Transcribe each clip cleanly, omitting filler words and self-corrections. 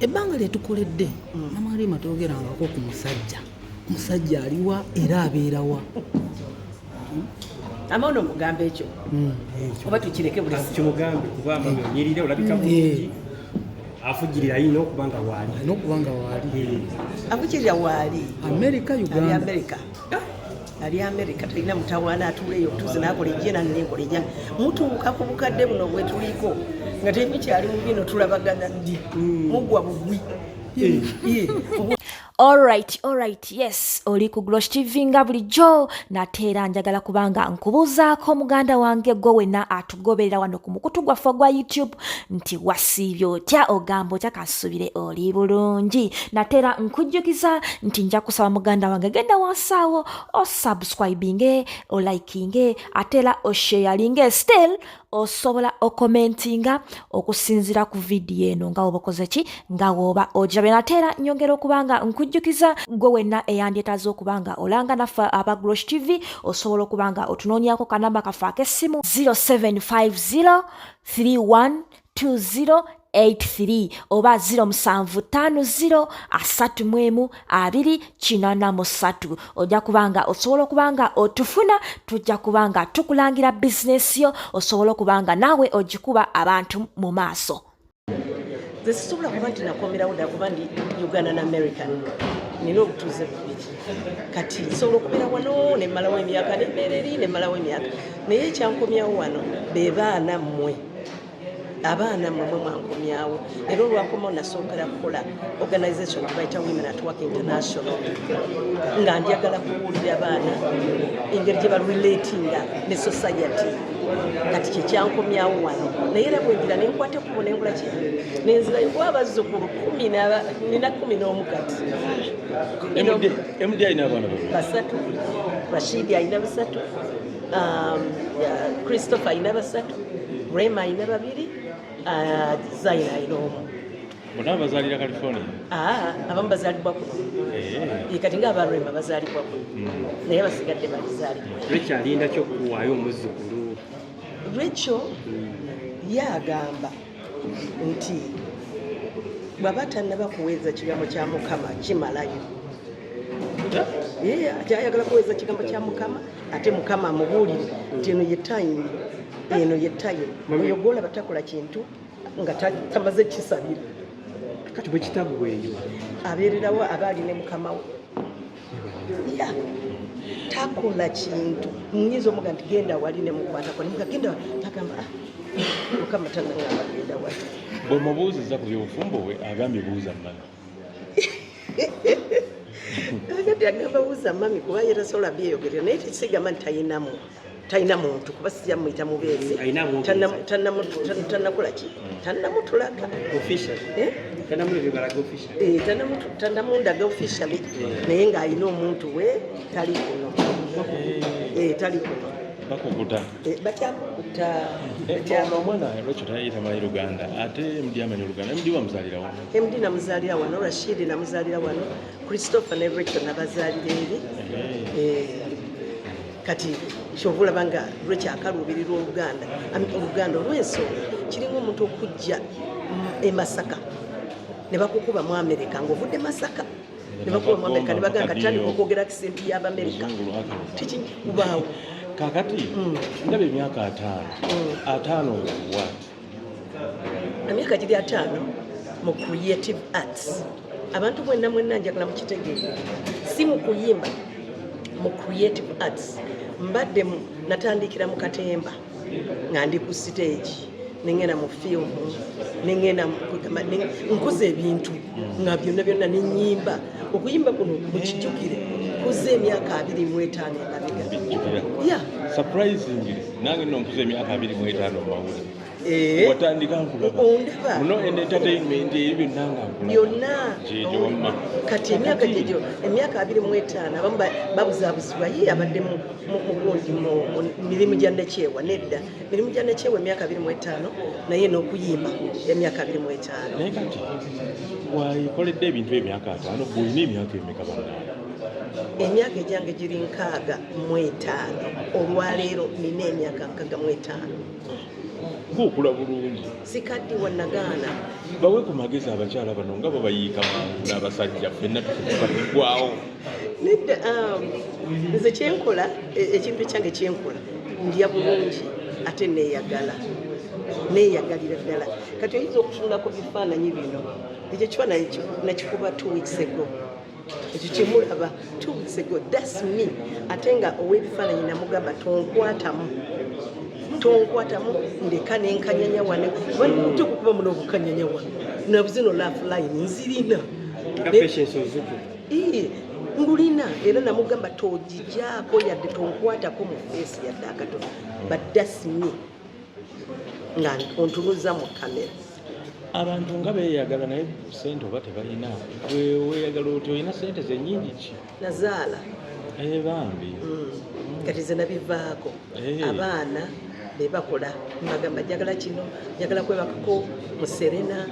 Ebbanga lyetukoledde, Mama Rema toyogerangako ku musajja. Musajja aliwa era abeerawa? Ama ono mugamba ekyo oba tukireke buli? Kimugambe, kuba mami onyirire, olabika bulungi, afujirira ayina okuba nga waali. Alina okuba nga waali. Afukirira waali. Amerika? Ali Uganda? Amerika, ali Amerika, talina mutawaana, atuula eyo otuuze nakola ejje, nange nenkola ejjange. Mutuuka ku bukadde buno bwetuliko nga temukyali mu bino, tulabagana ddi? Mugwa bugwi. Ye. Alright, yes, oli ku Glosh TV nga bulijjo. Nate era njagala kubanga nkubuuzaako, muganda wange, gwe wenna atugoberera wano ku mukutu gwaffe ogwa YouTube, nti wasiibye otya? Ogamba otya? Kansuubire oli bulungi. Nate era nkujjukiza nti nja kusaba, muganda wange, genda wansi awo osubscribinge, olikinge, ate era osharinge. Still osobola okomentinga okusinziira ku vidiyo eno nga woba okoze ki, nga woba ogirabye. Nate era nyongera okuba nga nkujjukiza, gwe wenna eyandyetaaze okuba nga olanga naffe aba Glosh TV, osobola okuba nga otunoonyako kanamba kaffe ak'essimu 0750 3120 83 oba 0750 31 283. Ojja kubanga osobola okuba nga otufuna, tujja kuba nga tukulangira bizinesi yo, osobola okuba nga naawe ogikuba abantu mu maaso. Nze sisobola kuba nti nakomerawo ddala, kuba ndi Uganda ne American, nina obutuuze bubiri. Kati nsobola okubeera wano nemmalawo emyaka, nembeera eri nemmalawo emyaka, naye ekyankomyawo wano be baana mmwe. Abaana mmwe mwe mwankomyawo. Era olwakomawo nasookera kukola organization gyebayita Women at Work International, nga njagala kubuulira abaana engeri gye barelatinga ne society. Kati kyekyankomyawo wano. Naye era bwengira nenkwata ekkubo nenkola ki, nenzirayo, kuba abazzukulu nina 11 kati. MD alina abaana babiri. Basatu. Rashidi alina basatu, Christopher alina basatu, Rema alina babiri, Zaina alina omu. Bonna bazaalira California? Ah, abamu bazaalibwa kuno. Kati nga aba Rema bazaalibwa kuno, naye basigadde balizaalibwa. Rachel alinda kyokuwaayo omuzzukulu? Rachel ye agamba nti bw'aba tannaba kuweeza kigambo kya Mukama kimalayo. Ye akyayagala kuweeza kigambo kya Mukama, ate Mukama amubuulire nti eno ye time, eno ye time. Oyo gwolaba takola kintu nga tamaze kisabira. Kati bwe kitaggweeyo? Abeererawo, aba ali ne mukama we. Ya takola kintu. Nyinza omuga nti genda wali, nemukwatako nemuga genda wali, agamba, "Ah, Mukama tanagamba genda wali." Bwe mubuuziza ku byobufumbo bwe, agambye buuza mami. Kati agamba buuza mami, kuba ye tasobola byeyogerera. Naye tekisigamba nti tayinamu, talina muntu, kuba sijja muyita mubeezi. Alina ab'omubeezi. Tannakola ki, tannamutulaga. Official? Eh? Tanamulebebalaga official? Eh, tannamundaga officially, naye ng'alina omuntu we. Tali kuno. Eh, tali kuno. Bakukuta. Eh, bakyakukuta. Ono omwana Rachel tayita tamanyi Luganda, ate MD amanyi Oluganda. MD wamuzaalirawo? MD namuzaalira wano, Rashidi namuzaalira wano, Christopher ne Rachel nabazaalira eri. Eh, kati kyova olaba nga Rachel akaluubirirwa Oluganda, Oluganda olw'ensonga kiringa omuntu okujja e Masaka ne bakukuba mu Amerika ng'ovudde Masaka, ne bakuba mu Amerika ne bagamba kati tandika okwogera accent y'Abamerika. Oluzungu lwakaluba. Tekikubaawo. Kakati ndaba emyaka 50, 50 what? Emyaka giri 50 mu creative arts. Abantu mwenna mwenna njagala mukitegeere, si mu kuyimba, mu creative arts. Mbadde natandikira mu katemba nga ndi ku stage, nengenda mu fiimu, nengenda nkuza ebintu nga byonna byonna, nenyimba. Okuyimba kuno mukijjukire kuza emyaka 25 emabega. Bijjukira. Ya. Surprisingly, nange nno nkuza emyaka 25 mu mawulire. Eh. Watandika nkulaba. Ondaba. Muno en entertainment eri byonna nga nkulaba. Byonna. Gyegyo wamma. Kati emyaka gyegyo, emyaka 25. Abamu babuzaabuzibwa, ye abadde mu gundi, mu mirimu gya nakyewa. Nedda, mirimu gya nakyewa emyaka 25, naye n'okuyimba emyaka 25. Naye kati wakoledde ebintu emyaka 50, bwolina emyaka emeka, bannange? Emyaka egyange giri 65. Olwaleero nina emyaka 65. Gwe okula bulungi. Sikaddiwa, nagaana. Bawe ku magezi abakyala bano nga babayiika mangu n'abasajja, ffenna tukuba tuggwawo. Nedda, nze kyenkola, ekintu kyange kyenkola, ndya bulungi ate neeyagala, neeyagalira ddala. Kati oyinza okutunula ku bifaananyi bino, ekyo kifaananyi nakikuba 2 weeks ago, ekyo kyemulaba 2 weeks ago, that's me. Ate nga ow'ebifaananyi namugamba, "Tonkwatamu, tonkwatamu, ndeka nenkanyanya wano." Tekukuba muno obukanyanya wano nabuzino laugh line nzirina. Nga Patience Ozuku. Iye, ngulina era namugamba, "Togijaako yadde, tonkwatako mu face yadde akatono." But that's me nga ontunuza mu kamera. Abantu nga beeyagala naye sente oba tebalina. Weeyagala oti olina sente zenyingi ki? Nazaala. Eh, bambi. Kati ze nabivaako. Abaana bebakola, mbagamba, "Njagala kino, njagala kwebakako mu Serena,"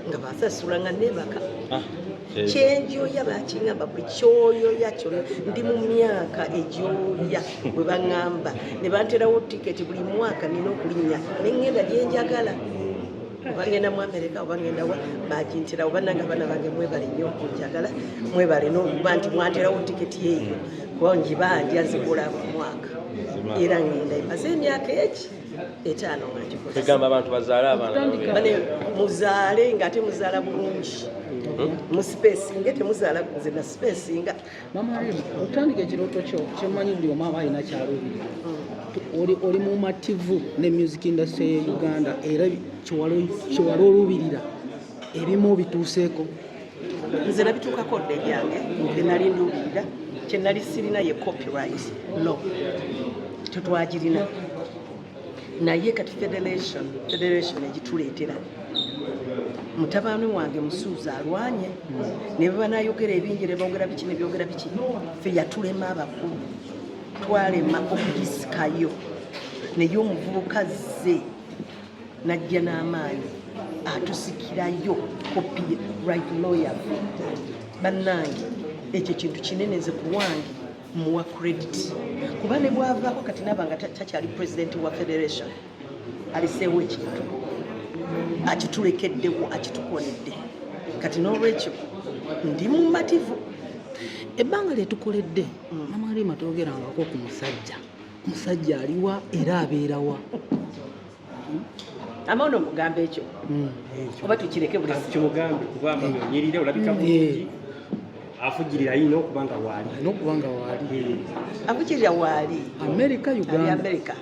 nga basasula nga nebaka. Ah, ekyo. Kyenjoya bakiŋamba, buli kyoyoya kyona. Ndi mu myaka egyoya bwe baŋŋamba ne banterawo tiketi, buli mwaka nina okulinnya neŋŋenda gyenjagala, oba ngenda mu Amerika oba ngenda wa, baginterawo. Bannange, abaana bange, mwebale nnyo okunjagala, mwebale n'okuba nti mwanterawo tiketi eyo, kuba njibanja nzigula buli mwaka era ŋŋenda. Maze emyaka eki 50 nga ngikozesa. Kwegamba abantu bazaale abaana. Bane muzaale, ng'ate muzaala bulungi, musipacinge, temuzaala nze na spacinga. Mama Rema, otandika ekirooto kyo kyemmanyi buli omu aba alina kyaluubirira. Oli mumativu ne music industry ye Uganda, era kyewali oluubirira ebimu obituuseeko? Nze nabituukako dda ebyange bye nali nduubirira. Kye nali sirina ye copyright law, tetwagirina, naye kati federation egituleetera. Mutabani wange Musuuza alwanye ne bwe banayogera ebingi, ne boogera biki ne byogera biki, ffe yatulema, abakulu twalema okugisikayo, naye omuvubuka zze najja n'amaanyi atusikirayo copyright law yaffe. Bannange, ekyo kintu kinene. Nze ku lwange muwa credit, kuba ne bwavaako kati naba nga takyali president wa federation, aliseewo ekintu, akitulekeddewo, akitukoledde. Kati n'olwekyo ndi mumativu. Ebbanga lyetukoledde, Mama Rema, toyogerangako ku musajja. Omusajja aliwa era abeerawa? Ama ono mugambe ekyo oba tukireke buli? Kimugambe, kuba mami onyirira, olabika bulungi, afujirira yina okuba nga waali. Alina okuba nga waali. Afukirira waali. Amerika? Ali Uganda? Amerika,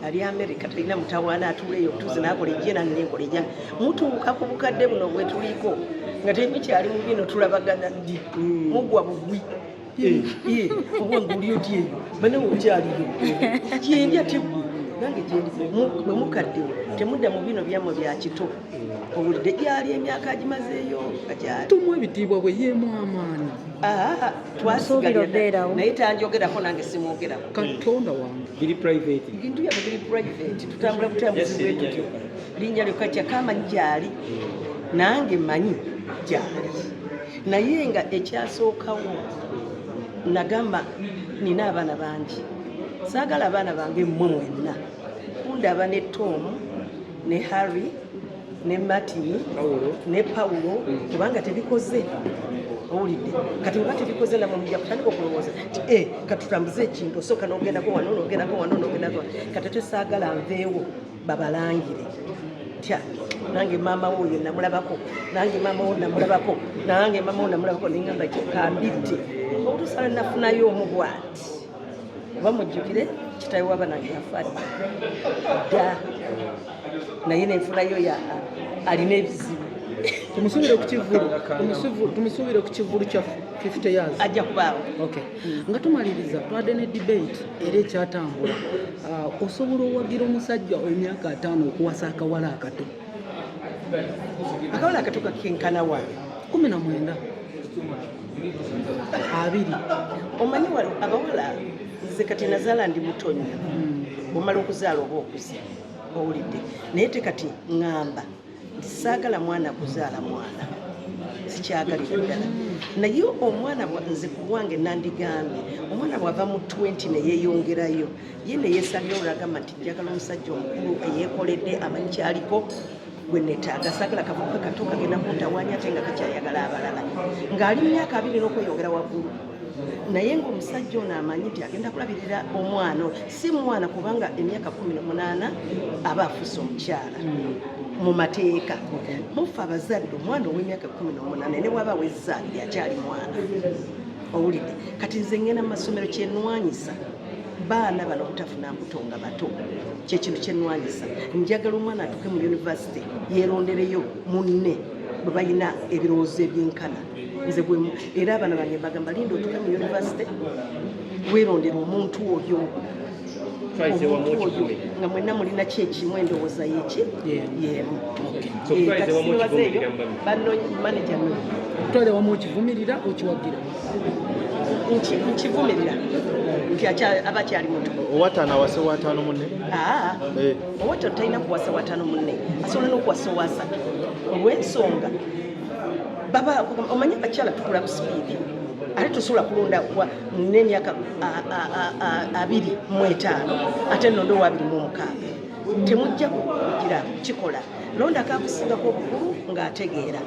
ali Amerika, talina mutawaana, atuula eyo obutuuzi nakola ejje nange nenkola ejja. Mutuuka ku bukadde buno bwetuliko nga temukyali mu bino, tulabagana ddi? Mugwa bugwi. Ye, oba nguli oti eyo bane okyaliyo kyendya teggwe nange gyendi. Bwe mukaddewo temudda mu bino byammwe bya kito. Owulidde gyali emyaka agimazeeyo nga gyali. Tumuwa ebitiibwa bwe yeemu amaanyi. Ah, Suubira twasigalira obeerawo. Naye tanjogerako, nange simwogerako. Katonda wange. Biri private. Ebintu byaffe biri private, tutambula butambuzi Yes, bwe tutyo, linnya lyokka kyakamanyi gyali, nange manyi gyali. Naye nga ekyasookawo nagamba nina abaana bangi, saagala abaana bange mmwe mwenna kundaba ne Tom ne Harry ne Martin Pawulo. ne Pawulo, kubanga tebikoze. Owulidde? Kati bweba tebikoze, namwe mujja kutandika okulowooza nti e katutambuze ekintu, osooka n'ogendako wano, n'ogendako wano, n'ogendako wano. Kati ate saagala nveewo babalangire tya, nange maama wo oyo namulabako, nange maama wo namulabako, nange maama wo namulabako. Nengamba kambidde okutuusa nafunayo omu bwati. Oba mujjukire kitawe w'abanange yafa dda, naye nenfunayo ya alina ebizibu. Tumusuubire ku kivvulu, tumusuubire ku kivvulu kya 50 years? Ajja kubaawo. Okay. Nga tumaliriza, twadde ne debate era ekyatambula. Ah, osobola owagira omusajja emyaka 50 okuwasa akawala akato? Akawala akato kakenkana wa? 19, 20. Omanyi wali abawala, nze kati nazaala ndi muto nnyo. Bwomala okuzaala oba okuze, owulidde? Naye te kati ŋŋamba nti saagala mwana kuzaala mwana. Sikyagalira ddala. Naye omwana nze ku bwange nandigambye omwana bw'ava mu 20 neyeyongerayo, ye neyesalira, olagamba nti njagala omusajja omukulu eyeekoledde, amanyi kyaliko, gwe netaaga. Saagala kavubuka kato kagenda kuntawaanya ate nga kakyayagala abalala, ng'ali mu myaka 20 n'okweyongera waggulu, naye ng'omusajja ono amanyi nti agenda kulabirira omwana ono. Si mwana, kubanga emyaka 18 aba afuuse omukyala mu mateeka. Mufe abazadde, omwana ow'emyaka 18 ne bwaba awezza 2 akyali mwana. Owulidde? Kati nze ngenda mu masomero, kyenwanyisa baana bano obutafuna mbuto nga bato, kyekintu kyenwanyisa. Njagala omwana atuuke mu yunivasite yeerondereyo munne bwe balina ebirowoozo ebyenkana. Nze gwe era abaana bange mbagamba, linda otuuke mu yunivasite weerondera omuntu oyo, Twayise wamu omuntu oyo okivumirira. nga mwenna mulina kyekimu, endowooza yeki yemu. So, Eh, twayise kati wamu simubazeeyo, okivumirira mubami. banno manager no. Okutwala wamu okivumirira, okiwagira? Nkivumirira nti aba akyali muto. Owataano awase wataano munne? Aa, owataano talina kuwasa wataano munne, asobola n'okuwasa owasatu, olw'ensonga baba omanyi abakyala tukula ku sipiidi, ate tosobola kulonda n'emyaka 25 ate nonda owa 26. Temujja kugira kikola. Londako akusingako obukulu ng'ategeera.